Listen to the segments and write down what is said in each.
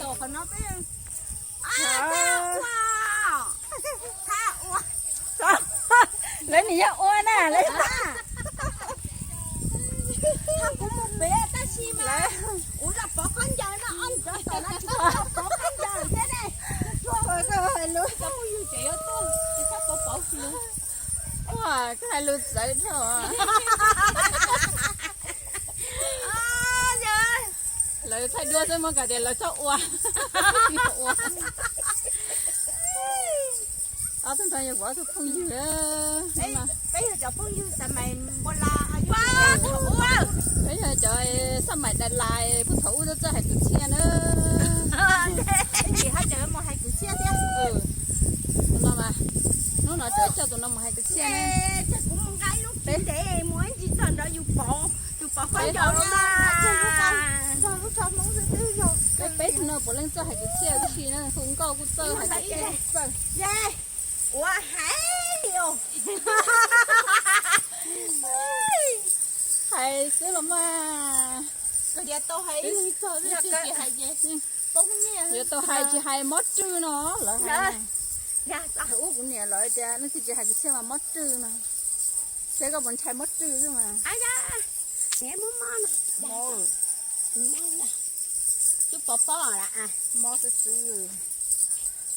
Tau qhov no peb, a, thab ua, thab ua. Lawv nim yog ua na, lawv, thab kuv mus pem tab sis mas kuv los pov khaub ncaws no, ob nrov tom no tsis tau los pov khaub ncaws thiab ne. Ua koj hais lus, tsis tau phooj ywg ces yuav tuaj, tsis txhob pov pov lus. Ua koj hais lus txawv dhau. Lawv thaij duab xwb muab kom tias lawv txhob ua. Ob tug no yog kuv ob tug phooj ywg. Peb yog cov phooj ywg xab mais npua la. Peb yog cov xab mais Dab Lais puag thaum ub txawj hais kwv txhiaj na. Ces hab cov mus hais kwv txhiaj thiab. Tus no mas, hnub no cov coj tus no mus hais kwv txhiaj na. Ces kuv mus nqa ib lub peb ntev mus ib ntsis txog nrov yus pov, yus pov khaub ncaws na. Peb tug no puav leej txawj hais kwv txhiaj tib si na, hu nkauj kuj txawj, hais kwv txhiaj kuj txawj. Ua hais li os. Hais xwb los mas. Yuav tau hais tsis hais mob rwg no lawv hais. Ub, kuv niam lawv tias leej twg tsis hais kwv txhiaj mas mob rwg no. Seb koj puas ntshai mob rwg xwb mas. Twb pov pob mob xwb xwb.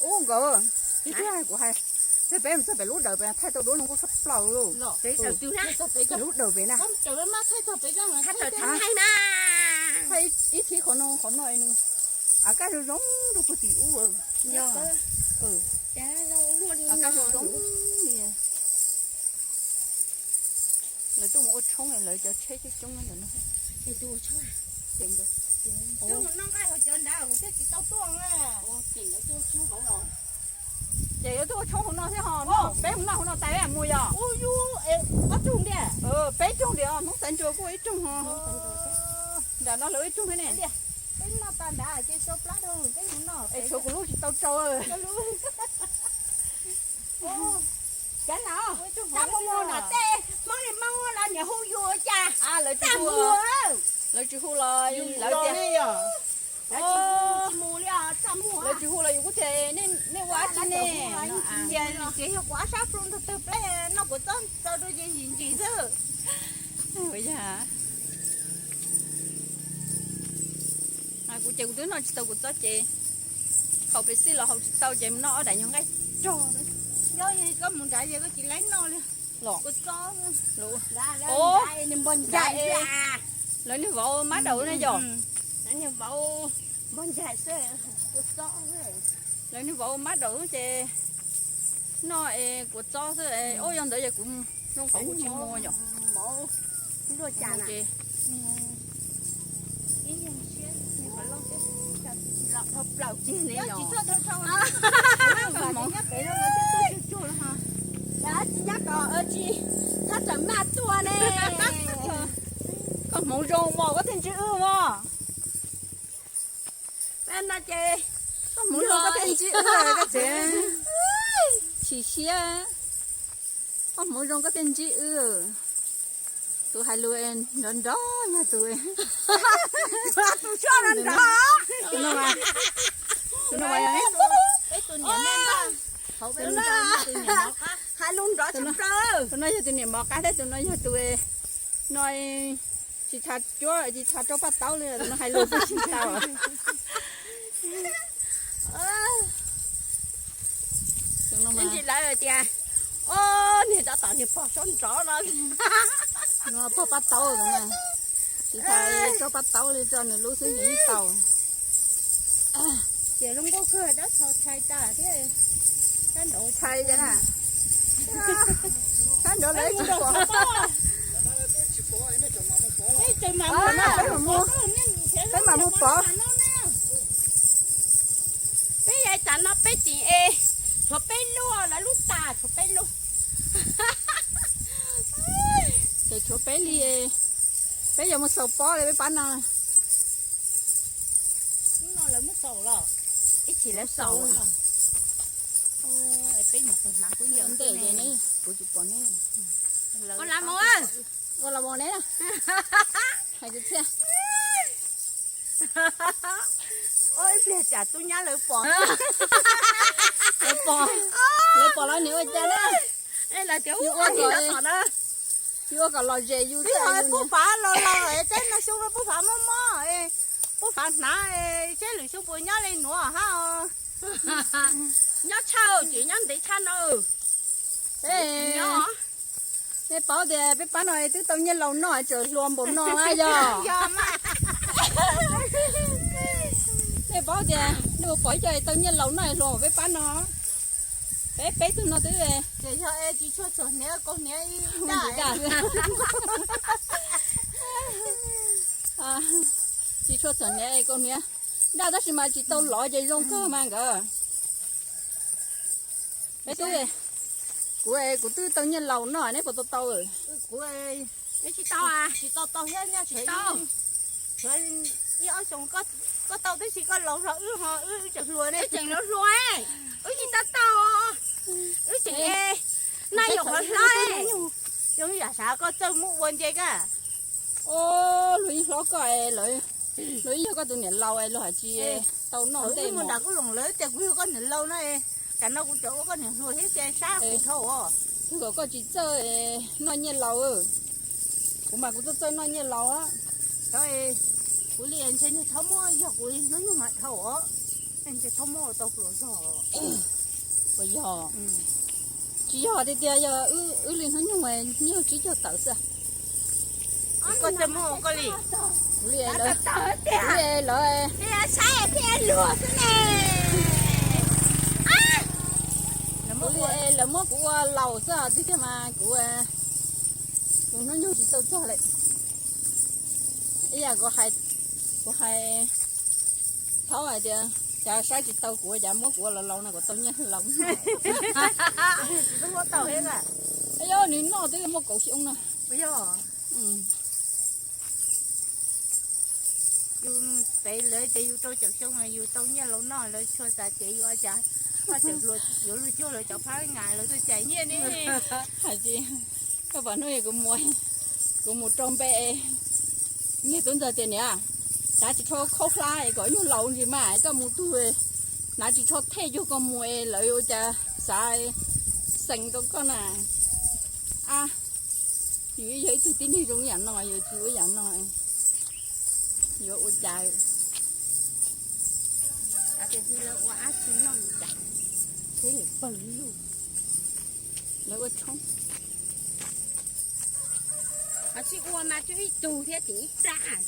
Ub nkawd, ib tug hais kuv hais, txog peb, txog pem lub dawm pem thaij tau duab zoo nkauj tshaj plaws li. Pem lub dawm pem na. Thaij ib thib qhov no, qhov no nws, a, kaj zoo zoo rau puag tim ub. Zoo zoo li. Lawv tuaj mus ua tshoob, lawv cov tsheb coob coob ntawm no. Ces yuav tuaj ua tshoob hauv no thiab ho, peb mus noj hauv no tas mus yog. Peb tug ntiag, Hmoob Xaiv Nruas kuj ib rooj ho. Nram no lawv ib rooj thiab ne. Es tshuav kuv lub tsis tau tsau. Cov no, txaj muag muag no tej Hmoob li Hmoob los niam hu yus ua cas? Lawv tsis hu los lawv tias, lawv tsis hu los yus kuj tias nej ua dab tsi ne. Ces yog kuv ob sab plhu ntug tawg pleb noj kuv txob tau rau ces ntsim ntsim xwb. Kuv ces kuv twb noj tsis tau kuv txob ces haus Pepsi los haus tsis tau ces mus noj ob daim nyuag nqaij rog. Yog koj mus nrad ces koj tsis laib noj li. Los kuv txob, npog ncaim, lawv niag vauv mab daum ne yom. Lawv niag vauv npog ncaim xwb, kuv txob. Lawv niag vauv mab daum ces noj es kuv txob xwb. Ub, yog ntawd ces kuv zoo qhov kuv tsis mus yom. Ces tsis nyob kom tsis txhob tawm maj tuaj ne. Koj hmoov zoo mos koj thiaj ntsib wb mos. No ces koj hmoov zoo koj thiaj ntsib wb, koj tsev chim siab. Koj hmoov zoo koj thiaj ntsib wb. Tus hais lus nrov nrov yog tus, tus no, tus no, hais lus nrov, tus no yog tus niam mov qab thiab tus no yog tus no tsis txha cuab tsis txha rau paj taub li, tus no hais lus tsis txha. Ntsis lawv tias, o, niag rov tom niag pog saub nrov no. Pog paj taub, tsis txha rau paj taub li, rau nws lub xwb nws yeej tau. Ces zoo nkauj kawg, dab txho tshais tas thiab. Tshais, tshais nrov lawv tsis pom. Peb mam mus pov. Peb yav tas no peb tseem es tshuav peb lub, lawv lub tas tshuav peb lub. Ces tshuav peb li, peb yuav mus xaus pob li peb pab no. Ib chim lawv xaus. Ua las mos, ua las mos ne. Hais kwv txhiaj. Ib pliag tsam tub nyab lawv pom. Lawv pom, lawv pom los niam ua cas na. Lawv tias ua kom, yus ua kom lom zem yus. Puab fav los los, teb no xyoo no puab fav mob mob, puab fav hnav, seb lwm xyoo puas nyob li nuav hab. Nyob tshaj, tsis nyob ntev tshaj no. Nej paub tias peb pab no twb tau nyiaj laus noj tseem hluas npaum no yog? Nej paub tias nej puas pom ib co tau nyiaj laus noj hluas npaum peb pab no? Peb peb tug no twb, tsis tshua txhuam hniav, kaus hniav ib daj. Tsis tshua txhuam hniav kaus hniav daj tab sis mas tsis tau lov ces zoo kawg mas nkawd. Peb twb, kuv, kuv twb tau nyiaj laus noj neb puas tau tau? Kuv tsis tau, tsis tau tau thiab, nyob tsis tau. Ib ob xyoo koj tau tab sis koj laus zog wb ho wb tseem hluas ne. Wb tseem hluas hluas, wb tsis tau tau. Wb tseem, noj yuav qhov hlob. Zoo yam sav koj txawj muab ua nce koj. Luag yeej hlob koj, luag yeej yog koj tus niam laus luag hais tsis tau noj ntej mus nram kuj loos lawv tias kuv yog koj niam laus no. Tam no kuv tseem ua koj niam hluas thiab ces sab kuv dhau os. Twb kom koj tsis txawj noj nyiaj laus. Kuv mas kuv txawj txawj noj nyiaj laus. Kuv li ntshe nws txhob muab, yog kuv hnub nyoog mas dhau os. Ntshe txhob muab ua tau hluas zog. Puas yog? Tsis yog tiag tiag, yog wb li hnub nyoog nyiaj tsib caug tawm xwb. Koj txawj muab ua koj li. Kuv li, kuv li lawv, saib thiaj luag xwb ne. Kuv li lawv muab kuv ua laus xwb tiag tiag mas kuv, kuv hnub nyoog tsis tau txog li. Ib yam kuv hais, kuv hais thaub hais tias, cas saib tsis tau kuv, cas muab kuv ua laus laus no kuv tau nyiaj laus. Yog nws noj twb muaj kaum xyoo no. Yus tev lawv ces yus rau caum xyoo yus tau nyiaj laus noj, lawv tshua xav ces yus ua cas, yuav luag cuag lawv cov phab ngas lawv tuaj cais nyiaj ne. Hais tsis, koj pom hnub kuv mus, kuv mus rau npe, niag tub ntxawg tias niam, hnav tsis tshua khaub hlab es kom nyuag laus ntsis mas koj mus tug, hnav tsis tshua thej cuag koj mus es lawv ua cas xav xeem tau koj na. A, yus yog ib tug tib neeg zoo yam no yuav tsis ua yam no, yuav ua cas? Lawv ua ab tsi noj li cas, tsheb pawg lug, lawv ua tshoob. Ho tsis ua mas tsuas ib tug thiab tseem ib plab.